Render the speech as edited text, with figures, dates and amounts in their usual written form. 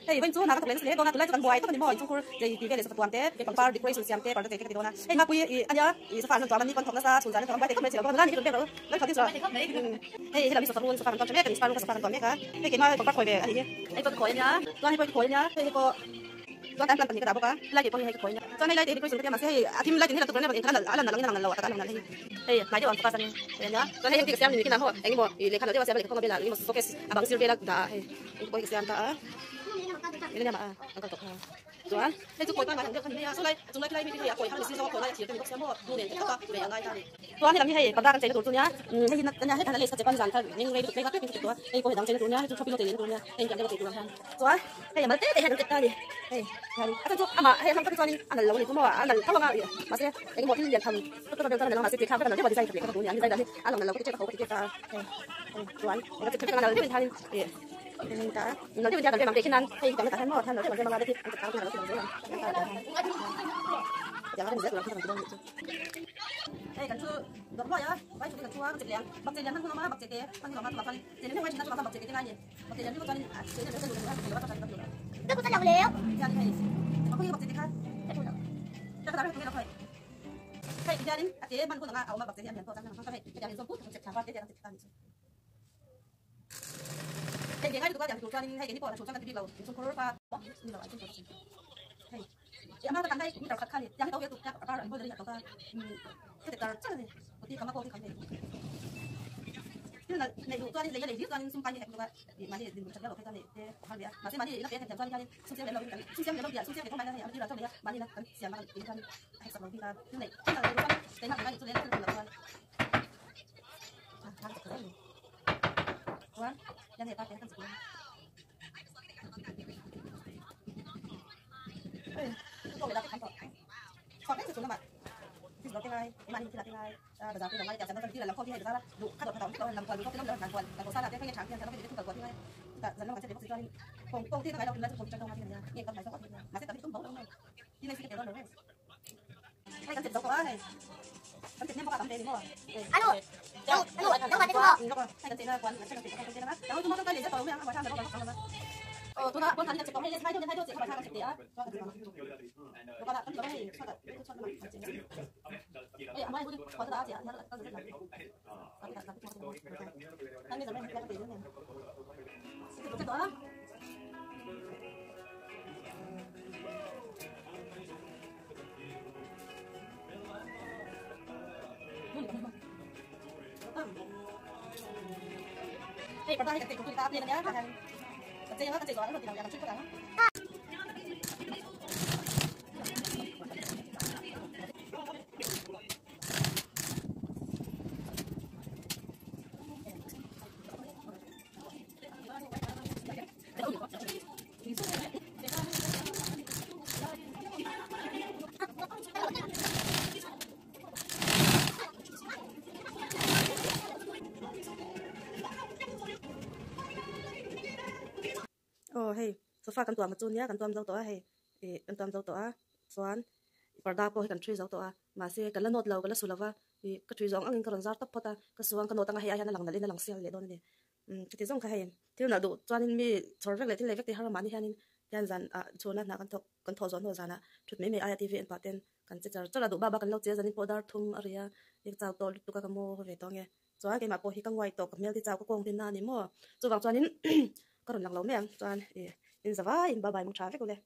Hei vawiin chu hna kan thawk leh nasa hle dawn a, tunlai chu kan buai tawp a ni maw, inchhungkhur chei tih vel leh sofa tuam te, pangpar decoration siam te, parda chei te ka ti dawn a. Hei ngakpui ih ania ih sofa an rawn tuam a ni pawn thawk nasa, chhun zan an thawk an buai thei khawp mai a chhe lo bawk a, nula nih hi rawn pek rawh u, lal khat hi chu hei helam hi sofa run sofa kan tuam tha mek a ni, spa room kha sofa kan tuam mek a, hei keimah pangpar khawi ve a nih hi, hei pawh ka khawi ania, chuan hei pawh ka khawi ania, hei hei pawh chuan tan plant pahnih ka dah bawk a, helai tih pawh hi hei ka khawi ania, chuan hei lai te hi decoration ka ti a mahse hei a thim lai tin hi lam tuk reng reng a lan nalh angin a lang nalh lo a tak a lang nalh hei. Hei hnai deuh ang focus anin hei ania chuan hei heng ti ka siam ni nikin ah maw eng emaw ih lehkha loh deuh a siam a lehkha khawng a velah eng emaw showcase a bang sir vela dah ah hei eng pawh hi ka siam ta a millennium ah an kal tawh kha chuan hei chu kawi pangngai ang deuh kha ni mai a saw lai a chung lai khilai mi te hi a kawi thar ni si zawng a kawi lai a thir te ni bawk sia maw nu nen te khawp a rei a ngai ta a ni chuan helam hi hei parda kan cheina tur chu nia hei hi ania hetah hian lace kha che pan zan kha eng rei lutuk mai vak vek in ka ti tawh a hei pawh hi dang cheina tur nia hei chu shopping lo chei lehna tur nia hei intiang deuh a chei tur ang hian chuan hei a mal te te hian an tet ta a ni hei hian a chan chu amah hei a hlang tak hi chuanin a nalh lo a ni chu maw a nalh tho ang a mahse eng emaw thil lian tham tak tak a vel chuan a nalh ang mahse tih thlak vek a nalh deuh a design khat leh khat a tur a ni a design dan hi a lang nalh lo ka ti tep a ho ka ti tep ta a hei hei chuan eng a chep khat vek ang a nalh deuhin hianin ih eng ta a nalh deuhin hian kan rem ang teh khin nan hei hi kan la tah hian maw hian nalh deuh an rem ang a hei hi an chep thlak a lo ti lang zel ang tiang a rem zel tur ang kha kan ti dawn a nih chu hei kan thu dawrh hluai a vai thu te kan thu a ka chep leh ang bakcheh lian hman hun a awm a bakcheh te hman hun a awm a chuvang chuanin chei leh heuh ngai thin a chuvang chuan bakcheh te te ngai a ni. Aw hei sofa kan tuam chu nia kan tuam zo tawh a hei ih kan tuam zo tawh a chuan parda pawh hi kan ṭhui zo tawh a mahse kan la nawt lo ka la su lo va ih ka ṭhui zawng angin ka rawn zar tawp phawt a ka su ang ka nawt anga hei ai hian a lang nalh in a lang sial leh dawn a ni umm chuti zawng kha hei thil nalh duh chuanin mi chhawr vek leh thil leh vek tih har a mahni hianin hian zan ah chhuna hna kan thawk kan thawh zawh hnu zanah thut mai mai aia T V en pah ten kan che char char a duh bak bak kan lo che a zanin pawh dar thum a ri a ih chau tawh lutuk a ka maw ve tawh ange. Chuan keimah pawh hi ka nguai tawh ka hmel te chau ka kawng te na a ni maw? Chuvang chuanin ka rawn lang lo mai ang chuan ih in za vaiin bye bye mung tha vek ule.